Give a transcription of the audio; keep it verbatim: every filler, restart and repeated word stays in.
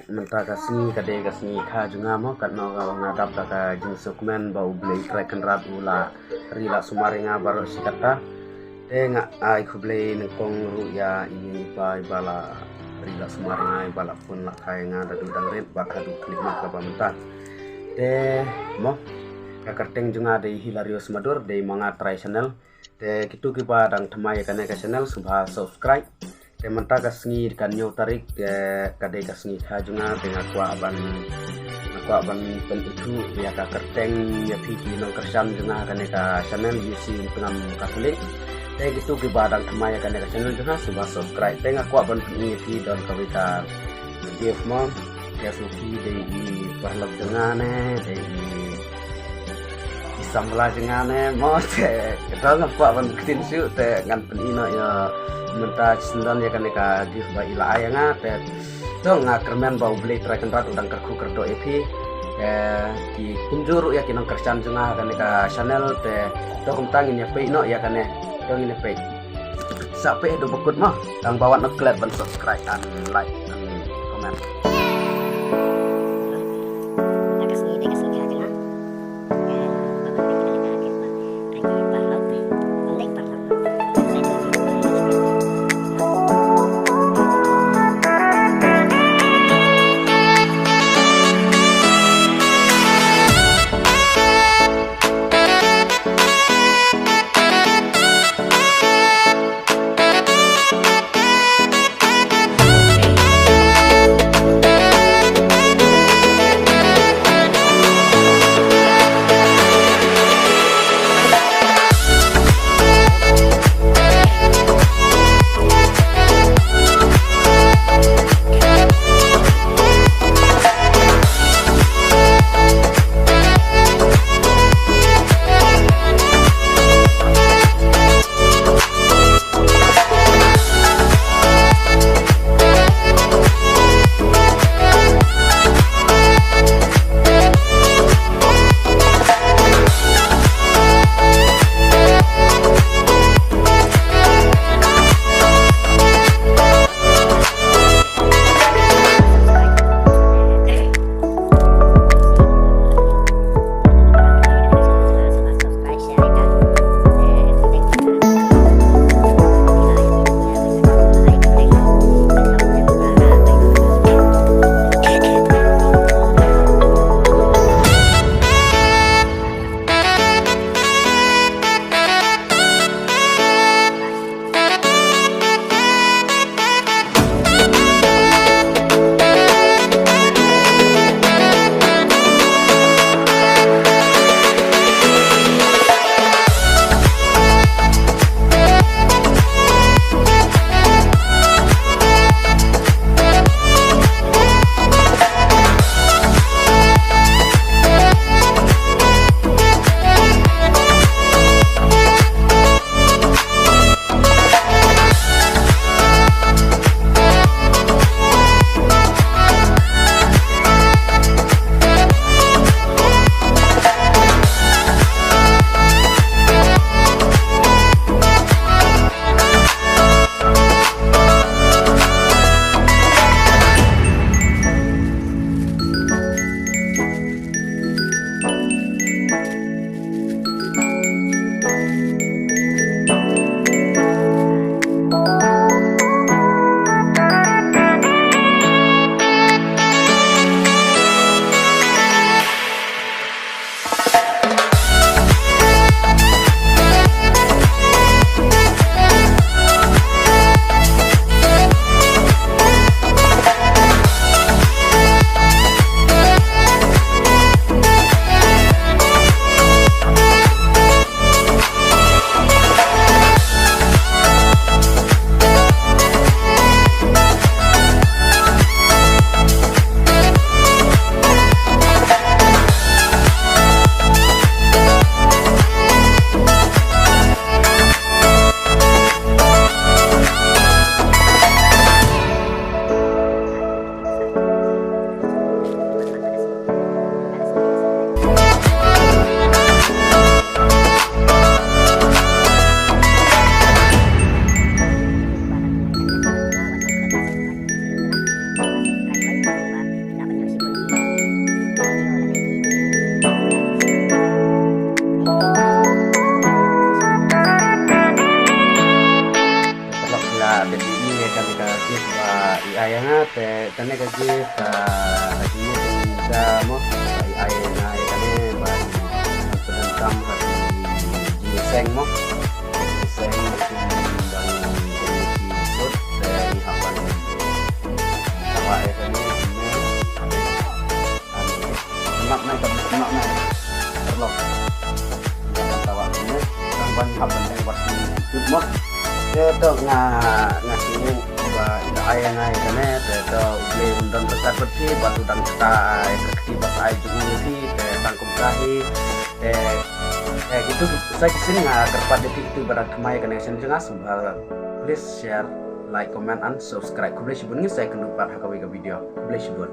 Mynta ka sngi ka dei ka sngi kha jong nga mo, katno ka nga dap da ka jingsngewkmen ba U Blei Trai Kynrad u la ri la sumar ïa nga baroh shi katta. Te nga ai khublei nyngkong ruh ïa ine i pa iba la ri la sumar ïa nga, iba la pun la kha ïa nga da duh dang rit bad haduh khyllipmat kaba mynta. Te mo, ka kyrteng jong nga dei Hilarius Madur, dei ma nga Trai Channel. Te kito kiba dang thymmai ïa kane ka channel sngewbha subscribe. Te mynta ka sngi ka hynñiew tarik, eh, ka dei ka sngi kha jong nga, te nga kwah ban, nga kwah ban pynithuh ïa ka kyrteng ïa phi ki nongkyrshan jong nga ha kane ka channel U C Umtngam Catholic. Te kito kiba dang thymmai ïa kane ka channel jong nga sngewbha subscribe. Te nga kwah ban pyni ïa phi don kawei ka gift mo. Gift mo, phi dei i paralok jong nga ne, dei i i samla jong nga ne mo. Te to nga kwah ban ktien shuh, te ngan pyni noh ïa mynta shisien don ïa kane ka gift ba i la ai ïa nga. Te to nga kyrmen ba U Blei Trai Kynrad u dang kyrkhu kyrdoh ïa phi. Te ki kumjuh ruh ïa ki nongkyrshan jong nga ha kane ka channel, te to kumta ngin ïa peit noh ïa kane. To ngin ïa peit. Sa peit haduh ba kut mo. Tang ba wat noh klet ban subscribe and like and comment. Kane ka gift, ah, ha ki ïa ka mo, ba i ai na ïa kane, ba i pyndonkam ha ki jingseng mo. Jingseng ki dang ki sut, te ngi hap ban tawa ïa kane, ne. Map na ka map na. Terlok. Tawa ne. Tang ban hap ban teng wat ni. Mo. Te to nga nga sini ba da ai nga ïa kane, te to u Blei un don ryngkat bad phi, bad u dang kata ai ka kti ba ai jong u phi, te tang kum ka hi, te, te kitu sa ki sien nga kyrpad ïa phi kitu ba dang thymmai kane ka sien jong nga, sngewbha please share, like, comment and subscribe. Khublei shibun, ngin sa ïakynduh pat ha kawei ka video. Khublei shibun.